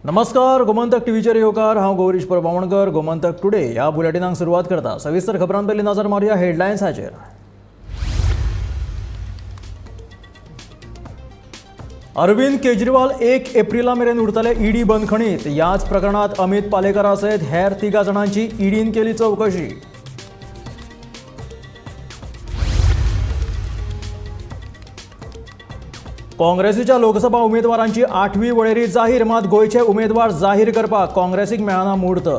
नमस्कार, गोमंतक टीव्हीचेर येवकार. हांव गौरीश प्रभावणकर. गोमंतक टुडे ह्या बुलेटिनाक सुरवात करता. सविस्तर खबरां पयलीं नजर मारुया हेडलायन्साचेर. अरविंद केजरीवाल 1 एप्रिला मेरेन उरतले ईडी बंदखणीत. ह्याच प्रकरणात अमित पालेकरा सयत हेर तिगा जाणांची ईडीन केली चवकशी. काँग्रेसीच्या लोकसभा उमेदवारांची आठवी वळेरी जाहीर. मात गोंयचे उमेदवार जाहीर करपाक काँग्रेसीक मेळना मुहूर्त.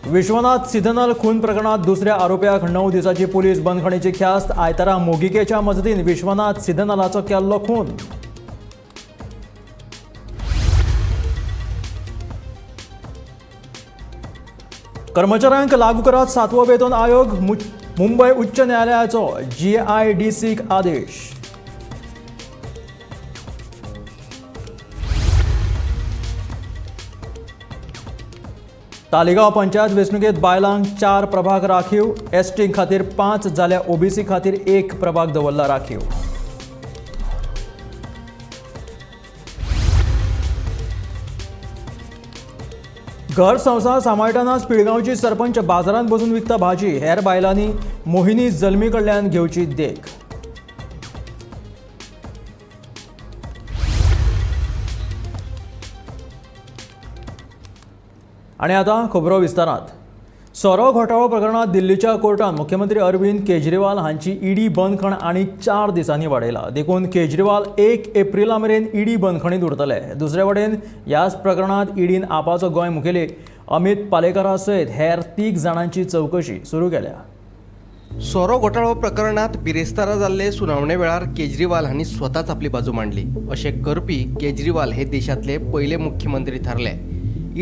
विश्वनाथ सिद्धनल खून प्रकरणात दुसऱ्या आरोप्याक 9 दिसाची पुलीस बंदखणीची ख्यास्त. आयतारा मोगिकेच्या मजतीन विश्वनाथ सिद्धनलाचो केल्लो खून. कर्मचाऱ्यांक लागू करात सातवो वेतन आयोग. मुंबय उच्च न्यायालयाचो जीआयडीसीक आदेश. तालिगांव पंचायत वेंचणुकेत बायलांक चार प्रभाग राखीव. एसटी खातीर पांच जाल्यार ओबीसी खातीर एक प्रभाग दवरला राखीव. घर संवसार सांबाळटनाच पिळगांवची सरपंच बाजारांत बसून विकता भाजी. हेर बायलांनी मोहिनी जल्मी कडल्यान घेवची देख. आणि आता खबरो विस्तारात. सोरो घोटाळो प्रकरणात दिल्लीच्या कोर्टान मुख्यमंत्री अरविंद केजरीवाल हांची ईडी बंदखण आनी 4 दिसांनी वाडयला. देखून केजरीवाल 1 एप्रिला मेरेन ईडी बंदखणीत उरतले. दुसरे वटेन ह्याच प्रकरणात ईडीन आपाचो गोंय मुखेली अमित पालेकरा सयत हेर तीग जाणांची चवकशी सुरू केल्या. सोरो घोटाळो प्रकरणात बिरेस्तारा जाल्ले सुनावणे वेळार केजरीवाल हांणी स्वताच आपली बाजू मांडली. अशें करपी केजरीवाल हे देशांतले पयले मुख्यमंत्री थारले.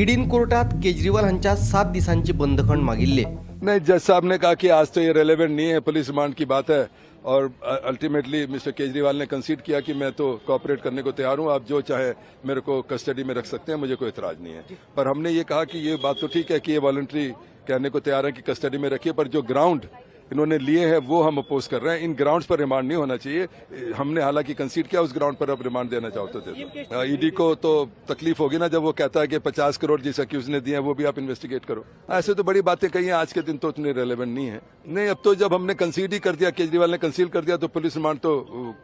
ईडीन कोर्टात केजरीवाल हांच्या 7 दिसांची बंदखण मागिल्ली. नहीं, जज साहब ने कहा कि आज तो ये रेलेवेंट नहीं है, पुलिस रिमांड की बात है और अल्टीमेटली मिस्टर केजरीवाल ने कंसीड किया कि मैं तो कोऑपरेट करने को तैयार हूं, आप जो चाहे मेरे को कस्टडी में रख सकते हैं, मुझे कोई एतराज नहीं है। पर हमने ये कहा कि ये बात तो ठीक है कि ये वॉलंटरी कहने को तैयार है कि कस्टडी में रखिए, पर जो ग्राउंड इन्होंने लिए हैं वो हम अपोज कर रहे हैं। इन ग्राउंड्स पर रिमांड नहीं होना चाहिए। हमने हालांकि कंसीड किया, उस ग्राउंड पर अब रिमांड देना चाहो तो दे दो। ईडी को तो तकलीफ होगी ना, जब वो कहता है कि 50 करोड़ जिस अक्यूज ने दिए हैं वो भी आप इन्वेस्टिगेट करो। ऐसे तो बड़ी बातें कही हैं, आज के दिन तो उतनी रेलेवेंट नहीं है। नहीं, अब तो जब हमने कंसीड ही कर दिया, केजरीवाल ने कंसीड कर दिया, तो पुलिस रिमांड तो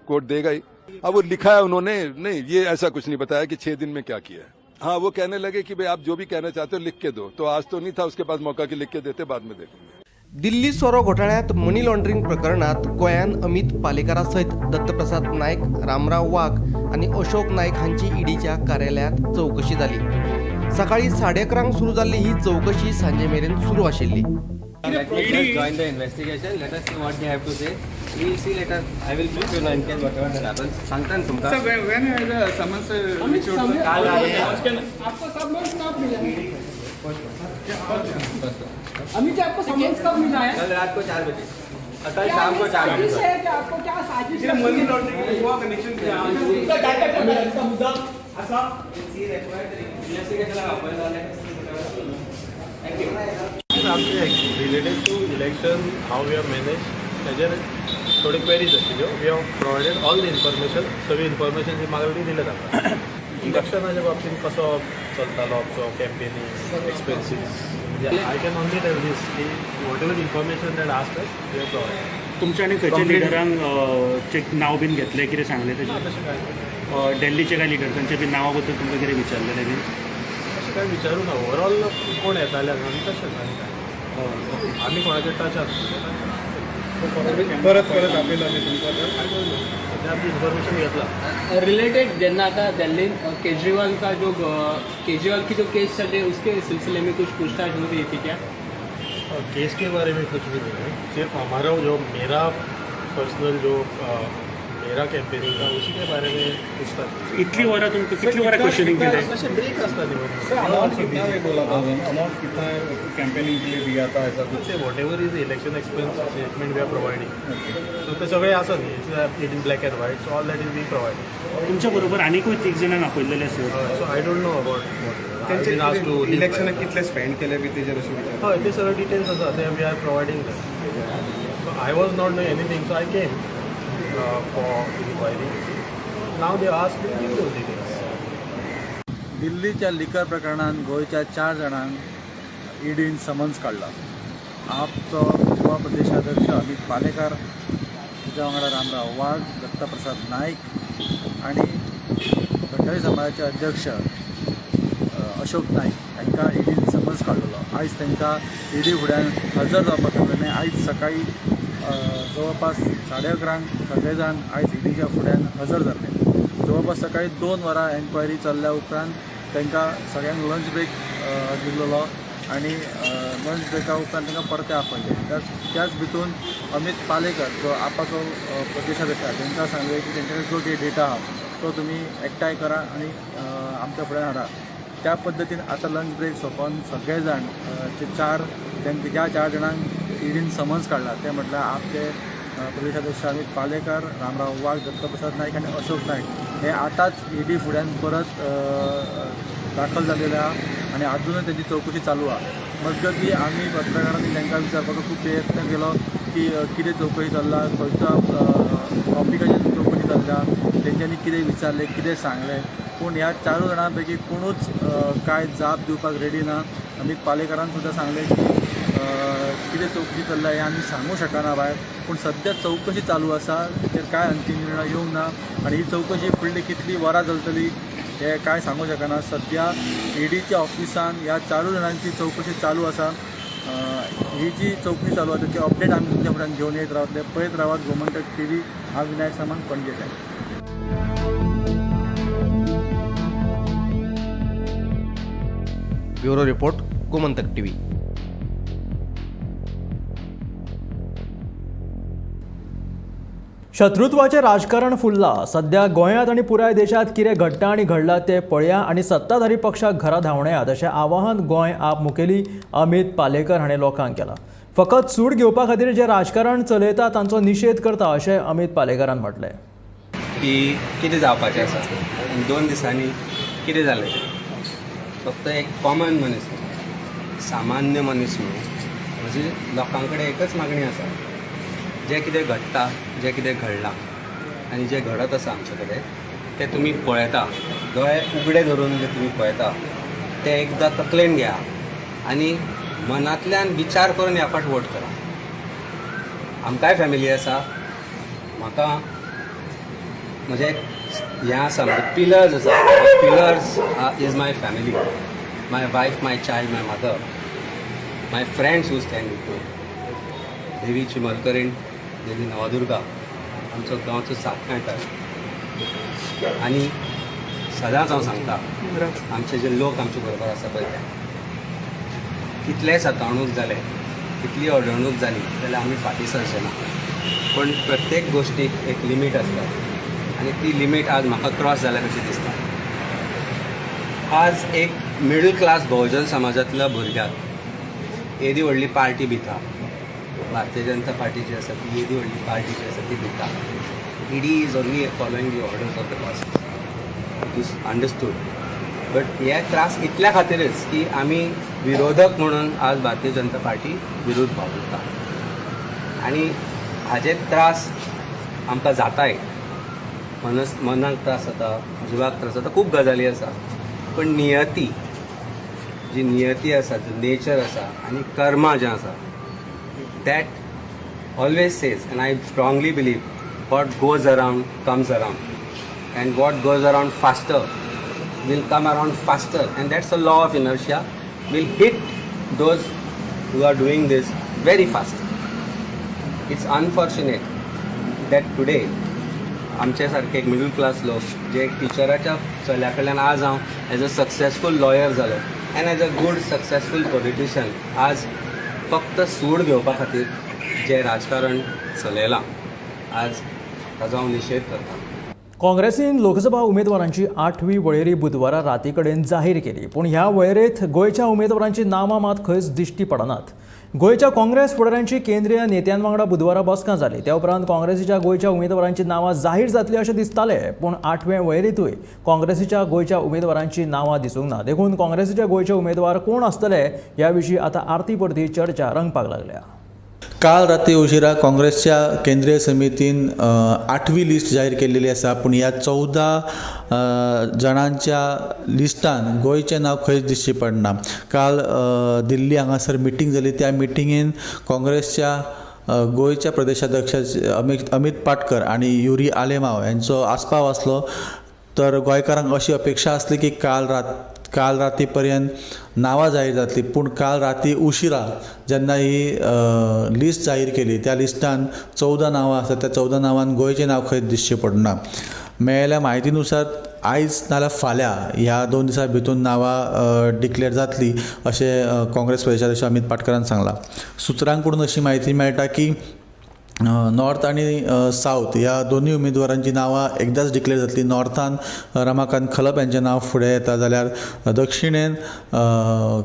कोर्ट देगा ही। अब वो लिखा है उन्होंने, नहीं, ये ऐसा कुछ नहीं बताया कि 6 दिन में क्या किया है। हाँ, वो कहने लगे कि भाई, आप जो भी कहना चाहते हो लिख के दो। तो आज तो नहीं था उसके पास मौका कि लिख के देते, बाद में देखेंगे। दिल्ली सोरो घोटाळ्यात मनी लॉन्ड्रिंग प्रकरणात गोंयान अमित पालेकारा सयत दत्तप्रसाद नायक, रामराव वाघ आनी अशोक नायक हांची ईडीच्या कार्यालयांत चवकशी जाली. सकाळी 11:30 सुरू जाल्ली ही चवकशी सांजे मेरेन सुरू आशिल्ली. Let me just join the investigation. Let us see what they have to say. We will see later. I will brief you in case whatever that happens. सांगता ना तुमका. Sir, when has a summons issued, sir? काल आहे. आपको summons कब मिला है? अमित जी, आपको summons कब मिला है? कल रात को 4 बजे. कल क्या शाम ये को 4 बजे. साजिश है क्या? आपको क्या साजिश है? Money laundering Goa connection? We'll see required investigation ला आपण. Let us see whatever. Thank you. आमचे related to election, how we have manage, ताजेर थोडी क्वेरीज आशिल्ल्यो. We have provided all the information. सगळी इन्फॉर्मेशन जी मागली दिल्या ताका. इलेक्शनाच्या बाबतींत कसो चलतालो आमचो campaigning, expenses, I can only tell this की whatever information that asked us, we have provided. तुमच्या आनी खंयच्या लिडरांक चे नांव बीन घेतलें, कितें सांगलें तेजें? तशें कांय ना. दिल्लीचे काय लिडर्सांचे बीन नांवां बद्दल तुमकां कितें विचारलेलें बीन? तशें कांय विचारूं ना. ओवरऑल कोण येताले हांगा तशेंच, आनी काय आमी कोणाच्या टचान. परत परत आपयला आमी तुमकां तर? सद्या आमची इन्फॉर्मेशन घेतला. रिलेटेड जेन्ना आता दिल्ली केजरीवाल का जो केजरीवाल की जो केस चल रही है, उसके सिलसिले में कुछ पूछताछ हो रही थी क्या? केस के बारे में कुछ भी नहीं है. सिर्फ हमारा जो मेरा पर्सनल जो मेरा कैंपेनिंग था, उसी के बारे में पूछताछ. इतली वरां तुमकां, कितली वरां क्वेश्चनिंग केलें? अशें ब्रेक आसता न्ही. अमाउंट कितना है बोला था, अमाउंट कितना है कैंपेनिंग के लिए दिया था, ऐसा कुछ? Whatever is election expense statement we are providing, so ते सगळे आसा न्ही, it in black and white, so all that is be provide. तुमच्या बरोबर आनीकूय तीग जाणांक आपयल्लेले आसत. So I don't know about. त्यांचे इलेक्शनाक कितले स्पेंड केले बी तेजेर अशें विचार? हय, ते सगळे डिटेल्स आसा, ते we are providing. So I was not know anything, so I came for inquiry. Now they ask me give those details. दिल्लीच्या लिकर प्रकरणांत गोंयच्या 4 जाणांक ईडीन समन्स काडला. आपचो गोवा प्रदेशाध्यक्ष अमित पालेकार, ताच्या वांगडा रामराव वाघ, दत्तप्रसाद नायक आनी भंडारी समाजाचे अध्यक्ष अशोक नायक हांकां ईडीन समन्स काडलेलो. आयज तांकां ईडी फुड्यान हजर जावपाक सांगलें. आयज सकाळी जवळपास 11:30 सगळे जाण आयज ईडीच्या फुड्यान हजर जाल्ले. जवळपास सकाळी 2 वरां एन्क्वायरी चल्ल्या उपरांत तांकां सगळ्यांक लंच ब्रेक दिल्लो आनी लंच ब्रेका उपरांत तांकां परते आपयले. त्याच भितून अमित पालेकर जो आपाचो प्रदेशाध्यक्ष आसा तांकां सांगलें की तेंच्या कडेन जो कितें डेटा आहा तो तुमी एकठांय करा आनी आमच्या फुड्यान हाडा. त्या पद्दतीन आतां लंच ब्रेक सोंपोवन सगळे जाण जे 4 ज्या 4 जाणांक ईडीन समन्स काडला ते म्हटल्यार आपचे प्रदेशाध्यक्ष अमित पालेकर, रामराव वाघ, दत्तप्रसाद नायक आनी अशोक नायक हे आतांच ईडी फुड्यान परत दाखल जालेले आहा आनी आजुनूय तेंची चवकशी चालू आहा. मजगती आमी पत्रकारांनी तांकां विचारपाचो खूब प्रयत्न केलो की कितें चवकशी चल्ला, खंयच्या टॉपिकाचेर चवकशी चल्ल्या, तेंच्यांनी कितें विचारलें, कितें सांगलें. पूण ह्या 4 जाणां पैकी कोणूच कांय जाप दिवपाक रेडी ना. अमित पालेकरान सुद्दां सांगलें की कितें चवकशी चल्ला हें आमी सांगूं शकना भायर, पूण सद्या चवकशी चालू आसा, तेचेर कांय अंतीम निर्णय येवंक ना आनी ही चवकशी फुडली कितली वरां चलतली हें कांय सांगूं शकना. सद्या ईडीच्या ऑफिसान ह्या 4 जाणांची चवकशी चालू आसा. ही जी चवकशी चालू आसा ताची अपडेट आमी तुमच्या फुड्यान घेवन येत रावतले. पळयत रावात गोमंतक टीव्ही. हांव विनायक सामंत, पणजेच्यान. Bureau report, Gomantak TV. शत्रुत्वाचें राजकारण फुल्लां. सध्या गोंयांत आनी पुराय देशांत कितें घडटा आनी घडलां तें पळया आनी सत्ताधारी पक्षाक घरा धांवणायात अशें आवाहन गोंय आप मुखेली अमित पालेकर हाणें लोकांक केलां. फकत सूड घेवपा खातीर जें राजकारण चलयता तांचो निशेध करता अशें अमित पालेकरान म्हटलें. की कितें जावपाचें आसा आनी 2 दिसांनी कितें जालें, फक्त एक कॉमन मनीस, सामान्य मनीस म्हणून म्हजी लोकां कडेन एकच मागणी आसा, जें कितें घडटा, जें कितें घडलां आनी जें घडत आसा आमचे कडेन तें तुमी पळयता, दोळे उगडे धरून जे तुमी पळयता तें एकदां तकलेन घेया आनी मनांतल्यान विचार करून ह्या फावट वोट करा. आमकांय फॅमिली आसा, म्हाका म्हजें हें आसा, म्हणजे पिलर्स आसा, pillars is my family, my wife, my child, my mother, my friends who stand with me. Devi Chimalkarin, Devi Navdurga आमचो गांवचो साथ मेळटा आनी सदांच हांव सांगता आमचे जे लोक आमचे बरोबर आसा पळय ते कितलेय सतावणूक जाले, कितली अडवणूक जाली जाल्यार आमी फाटीं सरचे ना. पूण प्रत्येक गोश्टीक एक लिमीट आसता आनी ती लिमीट आज म्हाका क्रॉस जाल्या कशी दिसता. आज एक मिडल क्लास बहुजन समाजांतल्या भुरग्याक येदी व्हडली पार्टी भिता, भारतीय जनता पार्टी जी आसा ती येदी व्हडली पार्टी जी आसा ती भिता. ED is only following the orders of the bosses, it is understood. But हे त्रास इतल्या खातीरच की आमी विरोधक म्हणून आज भारतीय जनता पार्टी विरुद्ध वावुरता आनी हाजे त्रास आमकां जाताय, मनाक त्रास जाता, जिवाक त्रास जाता, खूब गजाली आसा. पूण नियती जी नियती आसा, जो नेचर आसा आनी कर्मा जें आसा, that always says, and I strongly believe, what goes around comes around, and what goes around faster will come around faster, and that's the law of inertia, will hit those who are doing this very fast. It's unfortunate that today आमचे सारखे एक middle class लोक जे टिचराच्या चल्या कडल्यान आज हांव as a successful lawyer जालो and as a good successful politician, आज फक्त सूड घेवपा खातीर जें राजकारण चलयलां आज ताजो हांव निशेध करतां. काँग्रेसीन लोकसभा उमेदवारांची 8वी वळेरी बुधवारा राती कडेन जाहीर केली, पूण ह्या वळेरेंत गोंयच्या उमेदवारांची नांवां मात खंयच दिश्टी पडनात. गोंयच्या काँग्रेस फुडाऱ्यांची केंद्रीय नेत्यां वांगडा बुधवारा बसका जाली. त्या उपरांत काँग्रेसीच्या गोंयच्या उमेदवारांची नांवां जाहीर जातली अशें दिसतालें, पूण 8वे वळेरेंतूय काँग्रेसीच्या गोंयच्या उमेदवारांची नांवां दिसूंक ना. देखून काँग्रेसीच्या गोंयचे उमेदवार कोण आसतले ह्या विशीं आतां आरती परती चर्चा रंगपाक लागल्या. काल राती उशिरा काँग्रेसच्या केंद्रीय समितीन 8वी लिस्ट जाहीर केल्ली आसा, पूण ह्या 14 जाणांच्या लिस्टान गोंयचें नांव खंयच दिश्टी पडना. काल दिल्ली हांगासर मिटींग जाली, त्या मिटिंगेन काँग्रेसच्या गोंयच्या प्रदेशाध्यक्ष अमित पाटकर आनी युरी आलेमाव यांचो आस्पाव आसलो. तर गोंयकारांक अशी अपेक्षा आसली की काल राती पर्यंत नांवां जाहीर जातली, पूण काल राती उशिरा जेन्ना ही लिस्ट जाहीर केली त्या लिस्टान 14 नांवां आसात, त्या 14 नांवान गोंयचें नांव खंयच दिसचें पडना. मेळिल्ल्या म्हायतीनुसार आयज नाल्यार फाल्यां ह्या 2 दिसां भितर नांवां डिक्लेर जातली अशें काँग्रेस प्रदेशाध्यक्ष अमित पाटकरान सांगलां. सुत्रांकडून अशी म्हायती मेळटा की नॉर्थ आनी सावथ ह्या दोनूय उमेदवारांची नांवां एकदाच डिक्लेर जातली. नॉर्थान रमाकांत खलप यांचें नांव फुडें येता, जाल्यार दक्षिणेन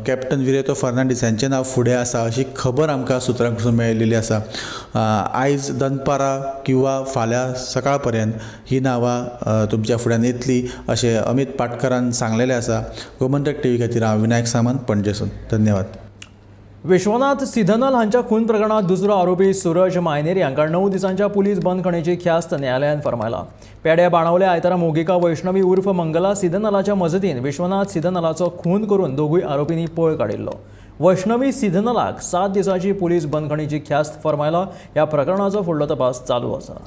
कॅप्टन विरेतो फर्नांडीस यांचें नांव फुडें आसा अशी खबर आमकां सुत्रांकडसून मेळिल्ली आसा. आयज दनपारां किंवा फाल्यां सकाळ पर्यंत ही नांवां तुमच्या फुड्यान येतली अशें अमित पाटकरान सांगलेलें आसा. गोमंतक टीव्ही खातीर हांव विनायक सामंत, पणजेसून. धन्यवाद. विश्वनाथ सिधनल हांच्या खून प्रकरणात दुसरो आरोपी सूरज मायनेरी हांकां 9 दिसांच्या पुलीस बंदखणीची ख्यास्त न्यायालयान फर्मायला. पेड्या बाणावले आयतारा मोगिका वैष्णवी उर्फ मंगला सिधनलाच्या मजतीन विश्वनाथ सिधनलाचो खून करून दोगूय आरोपींनी पळ काडिल्लो. वैष्णवी सिधनलाक 7 दिसांची पुलीस बंदखणीची ख्यास्त फर्मायला. ह्या प्रकरणाचो फुडलो तपास चालू आसा.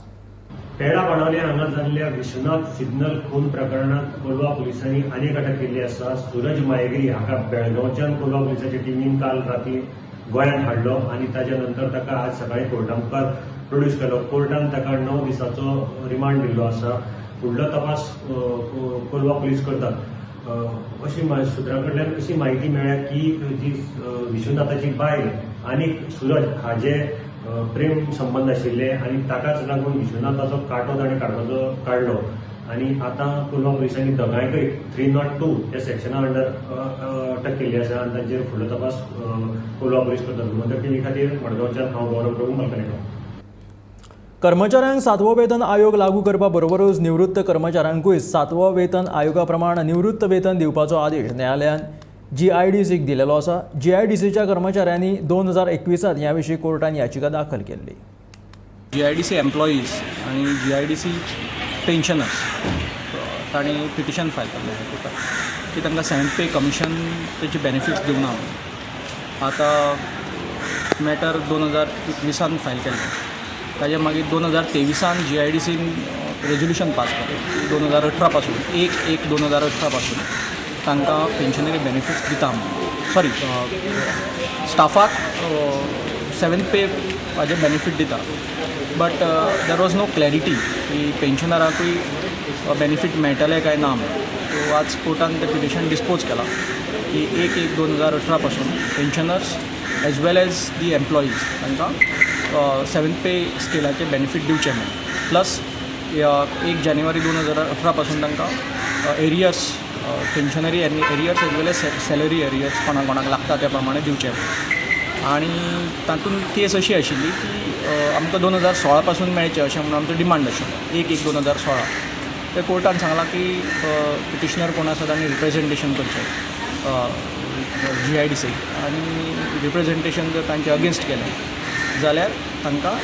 पेडा बाणावले हांगा जाल्ल्या विश्वनाथ सिग्नल खून प्रकरणात कोलवा पुलिसांनी आनीक अटक केल्ली आसा. सूरज मायगिरी हाका बेळगांवच्यान कोलवा पुलिसाच्या टिमीन काल राती गोंयांत हाडलो आनी ताच्या नंतर ताका आज सकाळी कोर्टा मुखार प्रोड्यूस केलो. कोर्टान ताका 9 दिसाचो रिमांड दिल्लो आसा. फुडलो तपास कोलवा पुलीस करतात. अशी सुत्रां कडल्यान अशी म्हायती मेळ्ळ्या की जी विश्वनाथाची बायल आनी सूरज हाजे प्रेम संबंद आशिल्ले आनी ताकाच लागून विश्वनाथाचो कांटो ताणें काडलो आनी आतां कोलवा पुलिसांनी दोगांयकय 302 ह्या सेक्शना अंडर अटक केल्ली आसा आनी तांचेर फुडलो तपास कोलवा पुलीस करतात. गोमंतक टीव्ही खातीर मडगांवच्यान हांव गौरव प्रभू मलकनेकार. कर्मचाऱ्यांक 7वो वेतन आयोग लागू करपा बरोबरूच निवृत्त कर्मचाऱ्यांकूय 7वो वेतन आयोगा प्रमाण निवृत्त वेतन दिवपाचो आदेश न्यायालयान जीआयडीसीक दिलेलो आसा. जीआयडीसीच्या कर्मचाऱ्यांनी 2021 ह्या विशीं कोर्टान याचिका दाखल केल्ली. जीआयडीसी एम्प्लॉईज आनी जीआयडीसी पेन्शनर्स तांणी पिटिशन फायल केल्लें कोर्टात की तांकां 7th पे कमिशन तेचे बेनिफिट्स दिवना. आतां मॅटर 2021 फायल केल्लें, ताजे मागीर 2023 जीआयडीसीन रेजोल्युशन पास केलें. 2018 पासून 1/1/2018 पासून तांकां पेन्शनरी बेनिफिट्स दिता म्हणून, सॉरी स्टाफाक 7th पे हाजे बेनिफीट दिता, but there was no clarity की पेन्शनराकूय बेनिफीट मेळटलें काय ना म्हणून. सो आज कोर्टान तें पिटिशन डिस्पोज केलां की 1/1/2018 पासून pensioners as well as the employees तांकां 7th पे स्केलाचे बेनिफीट दिवचे म्हणून. प्लस 1 जानेवारी 2018 पासून तांकां arrears pensionary arrears as well as salary arrears कोणाक कोणाक लागता त्या प्रमाणे दिवचे. आनी तातूंत केस अशी आशिल्ली की आमकां 2016 पासून मेळचें अशें म्हणून आमचो डिमांड आशिल्लो 1/1/2016. ते कोर्टान सांगलां की पिटिशनर कोण आसा तांणी रिप्रेजेंटेशन करचें जीआयडीसीक आनी रिप्रेजेंटेशन जर तांचे अगेन्स्ट केलें जाल्यार तांकां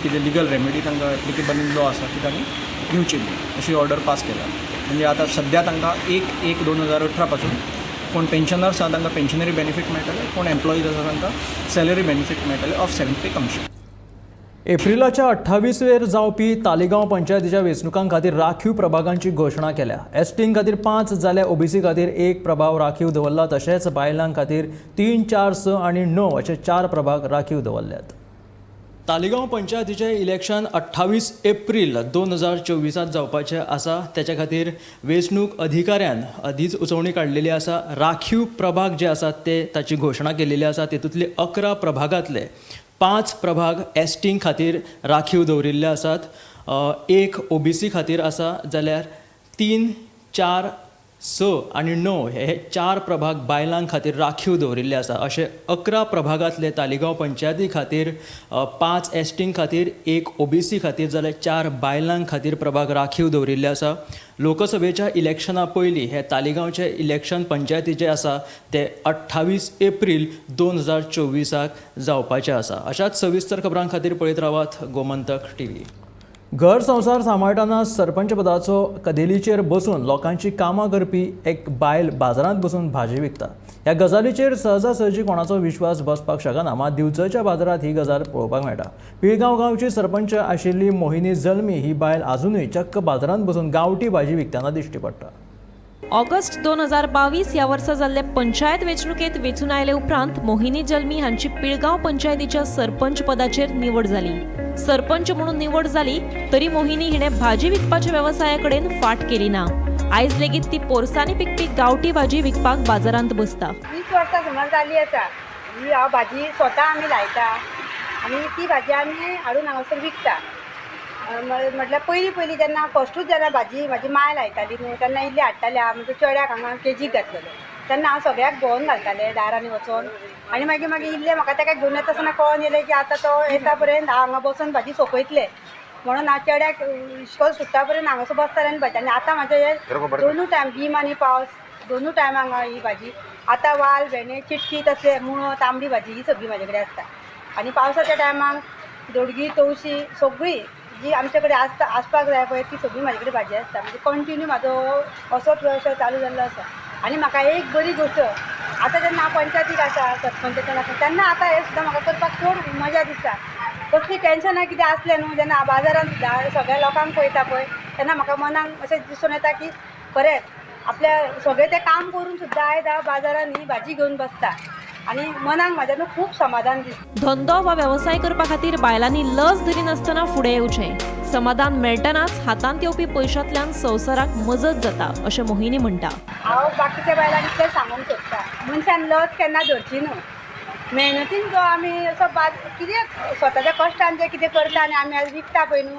कितें लिगल रेमेडी तांकां एप्लिकेबल इन लॉ आसा ती तांणी घेवची अशी ऑर्डर पास केल्या. म्हणजे आतां सद्या तांकां 1/1/2018 पासून कोण पेन्शनर्स आसा तांकां पेन्शनरी बेनिफीट मेळटले, कोण एम्प्लॉईज आसा तांकां सॅलरी बेनिफीट मेळटले ऑफ 7th पे कमिशन. एप्रिलाच्या 28वेर जावपी तालिगांव पंचायतीच्या वेंचणुकां खातीर राखीव प्रभागांची घोशणा केल्या. एसटीं खातीर 5 जाल्यार ओबीसी खातीर 1 प्रभाग राखीव दवरला, तशेंच बायलां खातीर 3, 4, 6 आनी 9 असे 4 प्रभाग राखीव दवरल्यात. तालिगांव पंचायतीचें इलेक्शन 28 एप्रील 2024 जावपाचें आसा. तेच्या खातीर वेंचणूक अधिकाऱ्यान अधिसुचोवणी काडलेली आसा. राखीव प्रभाग जे आसात ते ताची घोशणा केलेली आसा. तेतूंतले 11 प्रभागांतले 5 प्रभाग एसटीं खातीर राखीव दवरिल्ले आसात, 1 ओबीसी खातीर आसा, जाल्यार 3, 4, 6 आनी 9 हे 4 प्रभाग बायलां खातीर राखीव दवरिल्ले आसा. अशे 11 प्रभागांतले तालिगांव पंचायती खातीर 5 एसटीं खातीर, 1 ओबीसी खातीर जाल्यार 4 बायलां खातीर प्रभाग राखीव दवरिल्ले आसा. लोकसभेच्या इलेक्शना पयलीं हे तालिगांवचे इलेक्शन पंचायतीचे आसा ते 28 एप्रील 2024 जावपाचे आसा. अशाच सविस्तर खबरां खातीर पळयत रावात गोमंतक टीव्ही. घर संवसार सांबाळटना सरपंच पदाचो कदेलीचेर बसून लोकांची कामां करपी एक बायल बाजारांत बसून भाजी विकता. ह्या गजालीचेर सहजासहजी कोणाचो विश्वास बसपाक शकना, मात दिवचलच्या बाजारांत ही गजाल पळोवपाक मेळटा. पिळगांव गांवची सरपंच आशिल्ली मोहिनी जल्मी ही बायल आजुनूय चक्क बाजारांत बसून गांवठी भाजी विकतना दिश्टी पडटा. ऑगस्ट 2022 ह्या वर्सा जाल्ले पंचायत वेंचणुकेंत वेंचून आयले उपरांत मोहिनी जल्मी हांची पिळगांव पंचायतीच्या सरपंच पदाचेर निवड जाली. सरपंच म्हणून निवड जाली तरी मोहिनी हिणें भाजी विकपाच्या वेवसाया कडेन फाट केली ना. आयज लेगीत ती पोरसांनी पिकपी गांवठी भाजी विकपाक बाजारांत बसता. 20 वर्सां सुमार जाली आसा ही हांव भाजी स्वता आमी लायता आनी ती भाजी आमी हाडून हांगासर विकता. म्हटल्यार पयलीं पयलीं जेन्ना फस्टूच जेन्ना भाजी म्हाजी माय लायताली न्हू तेन्ना इल्ली हाडटाली हांव, म्हणजे चेड्याक हांगा केजीक घातलेलो तेन्ना हांव सगळ्याक भोंवन घालतालें दारांनी वचोन. आनी मागीर मागीर इल्लें म्हाका ताका घेवन येता आसतना कळोन येयलें की आतां तो येता पर्यंत हांव हांगा बसून भाजी सोंपयतलें म्हणून हांव चेड्याक इश्कोल सुट्टा पर्यंत हांगासर बसतालें आनी भाजी. आनी आतां म्हाजें हे दोनूय टायम गीम आनी पावस दोनूय टायम हांगा ही भाजी आतां वाल भेंडे चिटकी तसले मुळो तांबडी भाजी ही सगळी म्हाजे कडेन आसता. आनी पावसाच्या टायमाक दोडगी तवशी सगळी जी आमचे कडेन आसता आसपाक जाय पळय ती सगळी म्हाजे कडेन भाजी आसता. म्हणजे कंटिन्यू म्हाजो असोच वेवसाय चालू जाल्लो आसा. आनी म्हाका एक बरी गोश्ट आतां जेन्ना हांव पंचायतीक आसा सरपंचायतीन आसा तेन्ना आतां हें सुद्दां म्हाका करपाक चड मजा दिसता. कसली टेंशनां कितें आसलें न्हू जेन्ना हांव बाजारान सगळ्या लोकांक पळयता पळय तेन्ना म्हाका मनाक अशें दिसून येता की खरेंच आपल्या सगळें तें काम करून सुद्दां आयज हांव बाजारान ही भाजी घेवन बसता आनी मनाक म्हाज्या न्हू खूब समाधान दिसता. धंदो वा वेवसाय करपा खातीर बायलांनी लज धरिनासतना फुडें येवचें. समाधान मेळटनाच हातांत येवपी पयशांतल्यान संवसाराक मजत जाता अशें मोहिनी म्हणटा. हांव बाकीच्या बायलांक इतलें सांगूंक सोदता, मनशान लज केन्ना धरची न्हू. मेहनतीन जो आमी असो कितें स्वताच्या कश्टान जें कितें करता आनी आमी आयज विकता पळय न्हू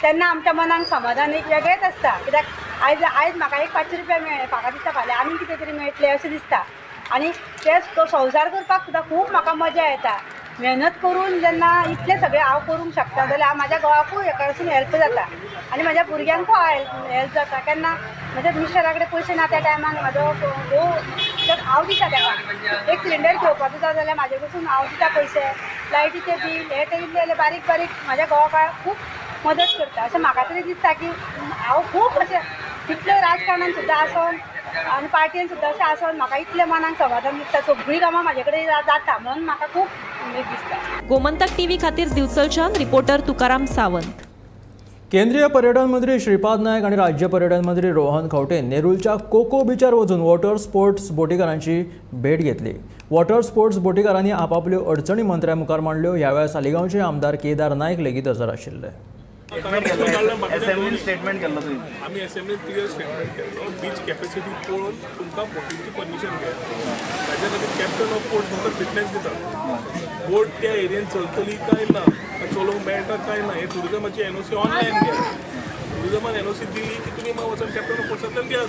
तेन्ना आमच्या मनाक समाधान एक वेगळेंच आसता. कित्याक आयज आयज म्हाका एक 500 रुपया मेळ्ळे, म्हाका दिसता फाल्यां आनी कितें तरी मेळटलें अशें दिसता. आनी तेच तो संवसार करपाक सुद्दां खूब म्हाका मजा येता. मेहनत करून जेन्ना इतलें सगळें हांव करूंक शकता जाल्यार हांव म्हाज्या घोवाकूय हेका वचून हेल्प जाता आनी म्हाज्या भुरग्यांकूय हेल्प जाता. केन्ना म्हज्या मिस्टरा कडेन पयशे ना त्या टायमार म्हाजो घोव हांव दिता ताका एक सिलिंडर घेवपाचो जाय जाल्यार म्हाजे कडसून हांव दिता पयशे, लायटीचें बील हें तें इल्लें इल्लें बारीक बारीक म्हाज्या घोवाक खूब मदत करता. अशें म्हाका तरी दिसता की हांव खूब अशें तितलें राजकारणान सुद्दां आसोन आनी पार्टीन सुद्दां अशें आसोन म्हाका इतलें मनाक समाधान दिसता. सगळीं कामां म्हाजे कडेन जाता म्हणून म्हाका खूब उमेद दिसता. गोमंतक टीव्ही खातीर दिवचलच्यान रिपोर्टर तुकाराम सावंत. केंद्रीय पर्यटन मंत्री श्रीपाद नायक आनी राज्य पर्यटन मंत्री रोहन खंवटे नेरूलच्या कोको बीचार वचून वॉटर स्पोर्ट्स बोटीकारांची भेट घेतली. वॉटर स्पोर्ट्स बोटीकारांनी आपापल्यो अडचणी मंत्र्या मुखार मांडल्यो. ह्या वेळार सालिगांवचे आमदार केदार नायक लेगीत हजर आशिल्ले. असेंब्लीन स्टेटमेंट केल्लो तुवें? आमी असेंब्लीन क्लियर स्टेटमेंट केल्लो, बीच कॅपॅसिटी पळोवन तुमकां बोटींची परमिशन घेया. ताच्या खातीर कॅप्टन ऑफ पोर्ट्स तुमकां फिटनेस दिता. बोट त्या एरियेन चलतली काय ना, चलोवंक मेळटा काय ना, हें टुरिजमाची एनओसी ऑनलायन घेया. टुरिजमान एनओसी दिली की तुमी मागीर वचून कॅप्टन ऑफ पोर्ट्सांतल्यान घेयात.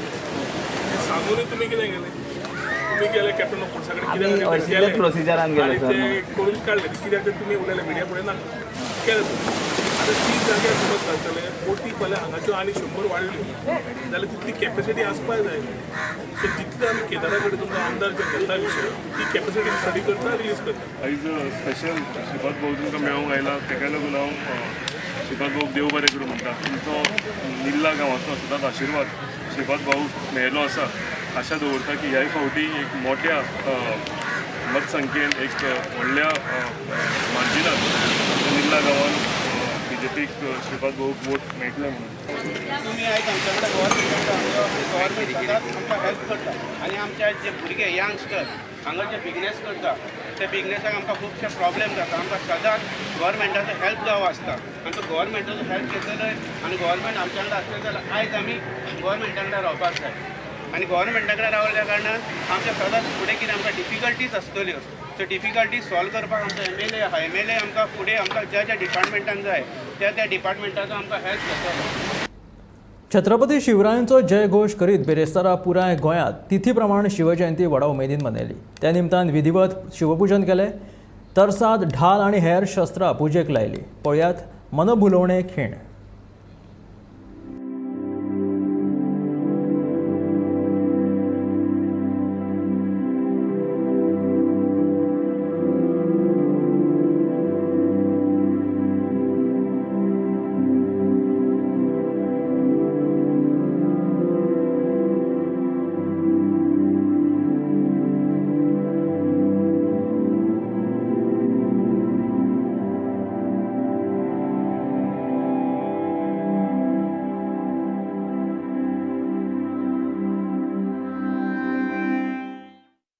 सांगूनय तुमी कितें केलें, तुमी गेले कॅप्टन ऑफ पोर्ट्सा कडेन कितें प्रोसिजरान गेले ते करून काडले. कित्याक ते तुमी उलयले मिडिया फुडें नाका केलें तुमी. आतां 30 जाग्यार समज घालतले बोटी फाल्यां हांगाच्यो आनी 100 वाडल्यो जाल्यार तितली कॅपेसिटी आसपाक जाय. सो जितले आमी केदारा कडेन तुमकां आमदार जे घेता विशय ती कॅपेसिटी स्टडी करता, रिलीज करता. आयज स्पेशल श्रीपाद भाऊ तुमकां मेळोंक आयला तेका लागून हांव श्रीपाद भाऊक देव बरें करूं म्हणटा. तुमचो निल्ला गांवाचो सदांच आशिर्वाद श्रीपाद भाऊ मेळिल्लो आसा. आशा दवरता की ह्याय फावटी एक मोठ्या मतसंख्येन एक व्हडल्या मार्जिनान निल्ला गांवान बीजेपीक श्रीपाद भाऊक वोट मेळटले म्हणून. तुमी आयज आमच्या कडेन गव्हर्मेंट सदांच आमकां हेल्प करता आनी आमचे जे भुरगे यंगस्टर हांगा जे बिजनेस करता त्या बिजनेसाक आमकां खुबशे प्रॉब्लेम जाता. आमकां सदांच गव्हर्मेंटाचो हेल्प जावो आसता आनी तो गव्हर्मेंटाचो हेल्प घेतलो आनी गव्हर्मेंट आमच्या वांगडा आसलें जाल्यार आयज आमी गव्हर्मेंटा वांगडा रावपाक जाय. आनी गव्हर्मेंटा कडेन रावल्या कारणान आमच्या सदांच फुडें कितें आमकां डिफिकल्टीज आसतल्यो त्यो डिफिकल्टीज सॉल्व करपाक आमचो एमएलए आहा. एमएलए आमकां फुडें आमकां ज्या ज्या डिपार्टमेंटान जाय त्या त्या डिपार्टमेंटाचो आमकां हेल्प घेतलो. छत्रपती शिवरायांचो जयघोश करीत बिरेस्तारा पुराय गोंयांत तिथी प्रमाण शिवजयंती व्हडा उमेदीन मनयली. त्या निमतान विधिवत शिवपूजन केलें. तरसाद, ढाल आनी हेर शस्त्रां पुजेक लायली. पळयात मनभुलोवणे खीण.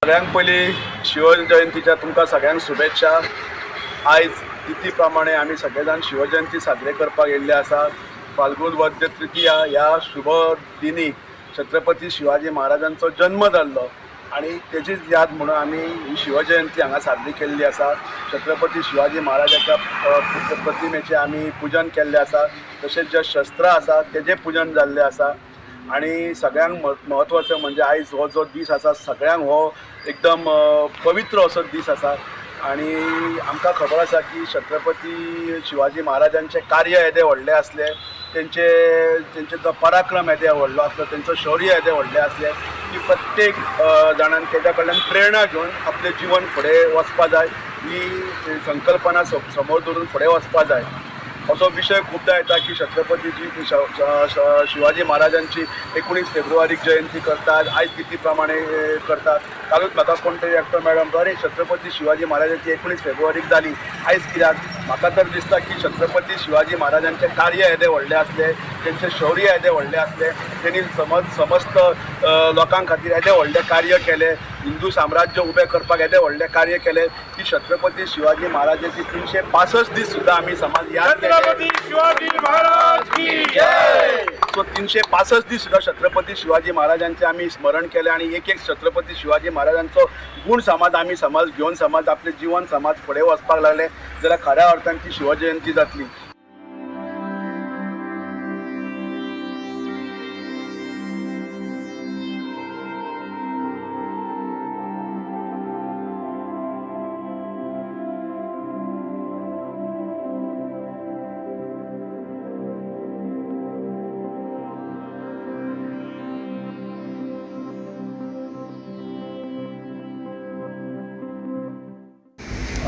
सगळ्यांक पयलीं शिवजयंतीच्या तुमकां सगळ्यांक शुभेच्छा. आयज तिथी प्रमाणे आमी सगळे जाण शिवजयंती साजरे करपाक येयल्ले आसा. फाल्गुन वद्य तृतीया ह्या शुभ दिनी छत्रपती शिवाजी महाराजांचो जन्म जाल्लो आनी तेजीच याद म्हणून आमी ही शिवजयंती हांगा साजरी केल्ली आसा. छत्रपती शिवाजी महाराजाच्या प्रतिमेचें आमी पुजन केल्लें आसा, तशेंच जे शस्त्रां आसा तेजें पुजन जाल्लें आसा. आनी सगळ्यांक म्हत्वाचें म्हणजे आयज हो जो दीस आसा सगळ्यांक हो एकदम पवित्र असो दीस आसा. आनी आमकां खबर आसा की छत्रपती शिवाजी महाराजांचें कार्य येदें व्हडलें आसलें, तेंचे जो पराक्रम येदे व्हडलो आसलो, तेंचो शौर्य येदें व्हडलें आसलें की प्रत्येक जाणान तेज्या कडल्यान प्रेरणा घेवन आपलें जिवन फुडें वचपा जाय, ही संकल्पना समोर दवरून फुडें वचपा जाय. असो विशय खुबदां येता की छत्रपतीची शिवाजी महाराजांची 19 फेब्रुवारीक जयंती करतात, आयज तिथी प्रमाणे करतात. कालूच म्हाका कोण तरी एकटो मेळ्ळो, अरे छत्रपती शिवाजी महाराजांची 19 फेब्रुवारीक जाली, आयज कित्याक? म्हाका तर दिसता की छत्रपती शिवाजी महाराजांचें कार्य येदें व्हडलें आसलें, तेंचें शौर्य येदें व्हडलें आसलें, तेणी समस्त लोकां खातीर येदें व्हडलें कार्य केलें, हिंदू साम्राज्य उबें करपाक येदें व्हडलें कार्य केलें की छत्रपती शिवाजी महाराजांची 365 दीस सुद्दां आमी समाज याद केले. शिवाजी महाराज की जय. सो 365 दीस सुद्दां छत्रपती शिवाजी महाराजांचें आमी स्मरण केलें आनी एक एक छत्रपती शिवाजी महाराजांचो गूण समाज आमी समाज घेवन समाज आपलें जिवन समाज फुडें वचपाक लागले जाल्यार खऱ्या अर्थान ती शिवजयंती जातली.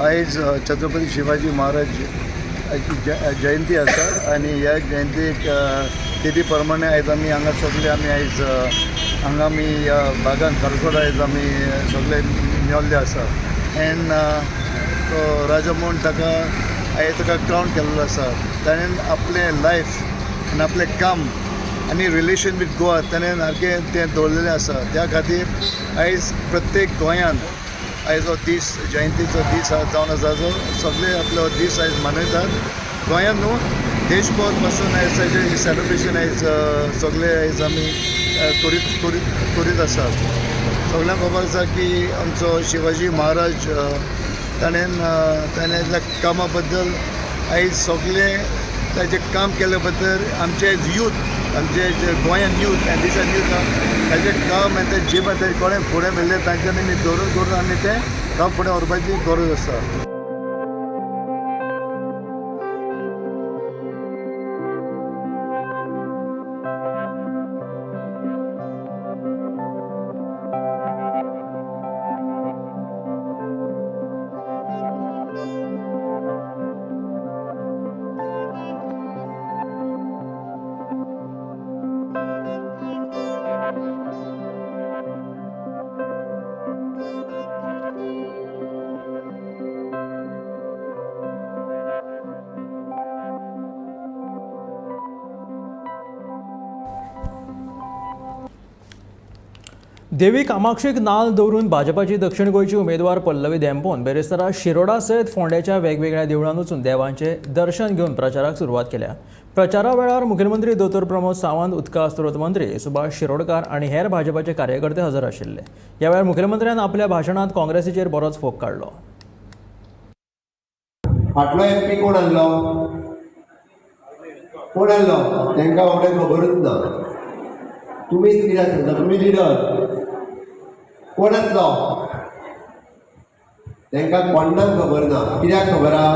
आयज छत्रपती शिवाजी महाराज जयंती आसा आनी ह्या जयंतीक तिथी प्रमाणे आयज आमी हांगा सगळे आमी आयज हांगा आमी ह्या बागान खरसोड आयज आमी सगळे मेळ्ळे आसा. एंड तो राजा म्हूण ताका आयज ताका क्रावन केल्लो आसा. ताणें आपलें लायफ आनी आपलें काम आनी रिलेशन विथ गोवा ताणें सारकें तें दवरलेलें आसा. त्या खातीर आयज प्रत्येक गोंयांत आयज हो दीस जयंतीचो दीस जावन आसा, जो सगळे आपलो दीस आयज मनयतात. गोंयांत न्हू देशभर पासून आयज ताजें सेलिब्रेशन आयज सगळे आयज आमी करीत करीत करीत आसात. सगळ्यांक खबर आसा की आमचो शिवाजी महाराज ताणें ताणें कामा बद्दल आयज सगळे ताजें काम केल्या बद्दल आमचे यूथ, आमचे जे गोंयान यूथ आनी दिसान यूथ ताजें काम आनी तें जीवन ताजे कोणें फुडें व्हेल्लें तांच्यांनी आमी धरून धरून आमी तें काम फुडें व्हरपाची गरज आसा. देवी कामाक्षीक नाल दवरून भाजपाची दक्षिण गोंयची उमेदवार पल्लवी धेंपोन बेरेस्तारा शिरोडा सयत फोंड्याच्या वेगवेगळ्या देवळांत वचून देवांचें दर्शन घेवन प्रचाराक सुरवात केल्या. प्रचारा वेळार मुखेलमंत्री दोतोर प्रमोद सावंत, उदका स्रोत मंत्री सुभाष शिरोडकार आनी हेर भाजपाचे कार्यकर्ते हजर आशिल्ले. ह्या वेळार मुखेलमंत्र्यान आपल्या भाशणांत काँग्रेसीचेर बरोच फोग काडलो. फाटलो एमपी कोण आसलो? कोण आसलो तांकां बाबड्यांक खबरूच ना. तुमीच कित्याक सांगता, तुमी लिडर. कोण आसलो तांकां कोण्णाक खबर ना. कित्याक खबर आहा,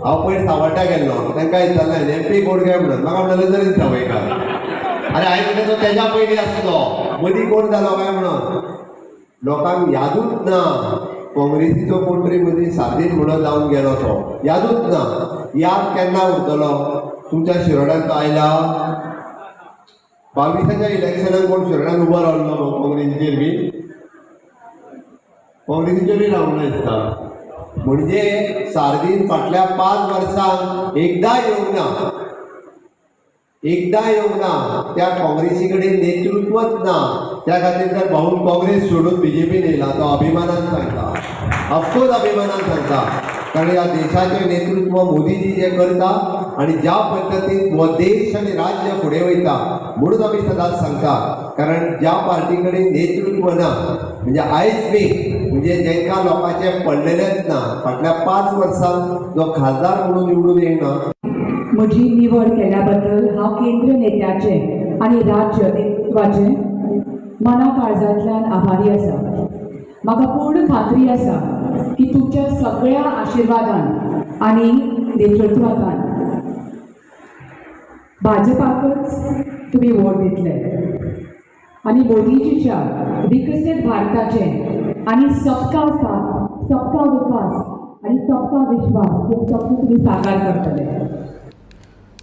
हांव पयर सावड्ड्या गेल्लो, तांकां विचारलें एम पी कोण काय म्हणून, म्हाका म्हणलें जरीन सावयकार. आरे हांवें म्हणलें तो तेज्या पयलीं आसलो, मदीं कोण जालो काय म्हणून. लोकांक यादूच ना काँग्रेसीचो कोण तरी मदीं सार्दीन म्हणून जावन गेलो, तो यादूच ना. याद केन्ना उरतलो? तुमच्या शिरोड्यान तो आयला 22च्या इलेक्शनाक कोण शिरोड्यान उबो रावलो काँग्रेसीचेर बी, काँग्रेसीचेरूय रावंक ना दिसता. म्हणजे सार्दीन फाटल्या 5 वर्सांक एकदां येवंक ना, एकदां येवंक ना. त्या काँग्रेसी कडेन नेतृत्वच ना. त्या खातीर तर भाऊन काँग्रेस सोडून बीजेपीन येयला, तो अभिमानान सांगता, ऑफकोर्स अभिमानान सांगता. कारण ह्या देशाचें नेतृत्व मोदीजी जे करता आनी ज्या पद्दतीन हो देश आनी राज्य फुडें वयता, म्हणून आमी सदांच सांगता. कारण ज्या पार्टी कडेन नेतृत्व ना, म्हणजे आयज बी म्हणजे जेंकां लोकांचें पडलेलेंच ना, फाटल्या 5 वर्सांक जो खासदार म्हणून निवडून येयना. म्हजी निवड केल्या बद्दल हांव केंद्रीय नेत्याचे आनी राज्य नेतृत्वाचे मना काळजांतल्यान आभारी आसा. म्हाका पूर्ण खात्री आसा की तुमच्या सगळ्या आशिर्वादान आनी नेतृत्वान भाजपाकच तुमी वोट दितले आनी मोदीजीच्या विकसीत भारताचे आनी सबका साथ सबका विकास आनी सबका विश्वास हे सपन तुमी साकार करतले.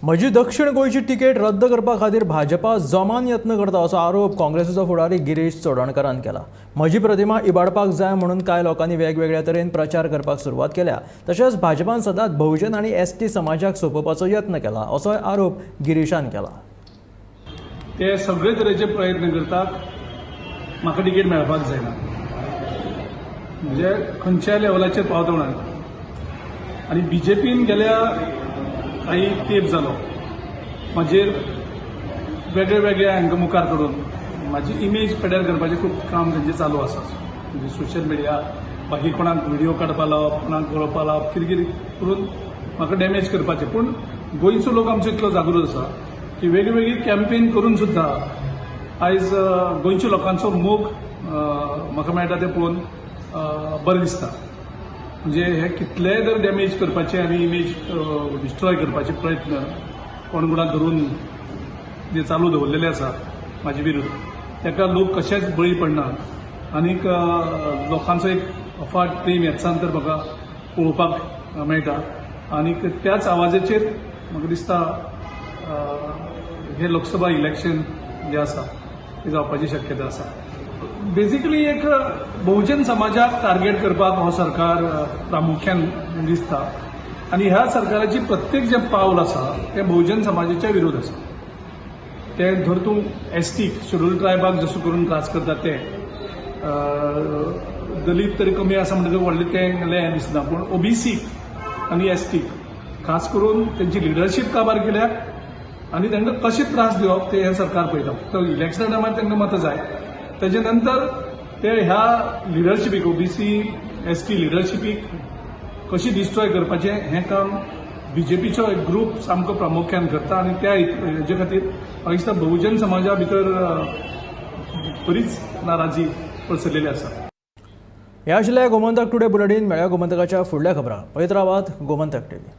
म्हजी दक्षिण गोंयची तिकेट रद्द करपा खातीर भाजपा जोमान यत्न करता असो आरोप काँग्रेसीचो फुडारी गिरीश चोडणकारान केला. म्हजी प्रतिमा इबाडपाक जाय म्हणून कांय लोकांनी वेगवेगळ्या तरेन प्रचार करपाक सुरवात केल्या. तशेंच भाजपान सदांच बहुजन आनी एसटी समाजाक सोंपोवपाचो यत्न केला असोय आरोप गिरीशान केला. ते सगळे तरेचे प्रयत्न करतात, म्हाका तिकेट मेळपाक जायना, म्हणजे खंयच्या लेवलाचेर पावता म्हणून. आनी बीजेपीन गेल्या काही तेप जालो म्हाजेर वेगळे वेगळे हांकां मुखार करून म्हाजी इमेज पेड्यार करपाचें खूब काम तेंचें चालू आसा. म्हणजे सोशल मिडिया बाकी कोणाक व्हिडियो काडपा लावप, कोणाक गळोवपा लावप, कितें कितें करून म्हाका डॅमेज करपाचें. पूण गोंयचो लोक आमचो इतलो जागृत आसा की वेगळी वेगळी कॅम्पेन करून सुद्दां आयज गोंयच्या लोकांचो मोग म्हाका मेळटा तें पळोवन बरें दिसता. म्हणजे हे कितलेय जर डॅमेज करपाचे आनी इमेज डिस्ट्रॉय करपाचे प्रयत्न कोण कोणाक धरून जे चालू दवरलेले आसा म्हाजे विरुद्ध, ताका लोक कशेच बळी पडना. आनीक लोकांचो एक अफाट प्रेम ह्याच्यान तर म्हाका पळोवपाक मेळटा. आनीक त्याच आवाजाचेर म्हाका दिसता हे लोकसभा इलेक्शन जे आसा ते जावपाची शक्यता आसा. बेजिकली एक बहुजन समाजाक टार्गेट करपाक हो सरकार प्रामुख्यान दिसता आनी ह्या सरकाराची प्रत्येक जें पावल आसा तें बहुजन समाजाच्या विरोध आसा. तें धर तूं एस टी शेड्यूल ट्रायबाक जसो करून त्रास करता ते दलीत तरी कमी आसा म्हणटकच व्हडलें तें हें दिसना, पूण ओबीसी आनी एस टी खास करून तेंची लिडरशीप काबार केल्या आनी तांकां कशें त्रास दिवप तें हें सरकार पळयता. फक्त इलेक्शना टायमार तांकां मतां जाय, तेजे नंतर ते ह्या लिडरशिपीक ओबीसी एस टी लिडरशिपीक कशी डिस्ट्रॉय करपाचें हें काम बीजेपीचो एक ग्रूप सामको प्रामुख्यान करता. आनी त्या हेजे खातीर म्हाका दिसता बहुजन समाजा भितर बरीच नाराजी पसरलेली आसा. ह्या आशिल्लें गोमंतक टुडे बुलेटीन. मेळ्या गोमंतकाच्या फुडल्या खबरां पळयत रावात गोमंतक टीव्ही.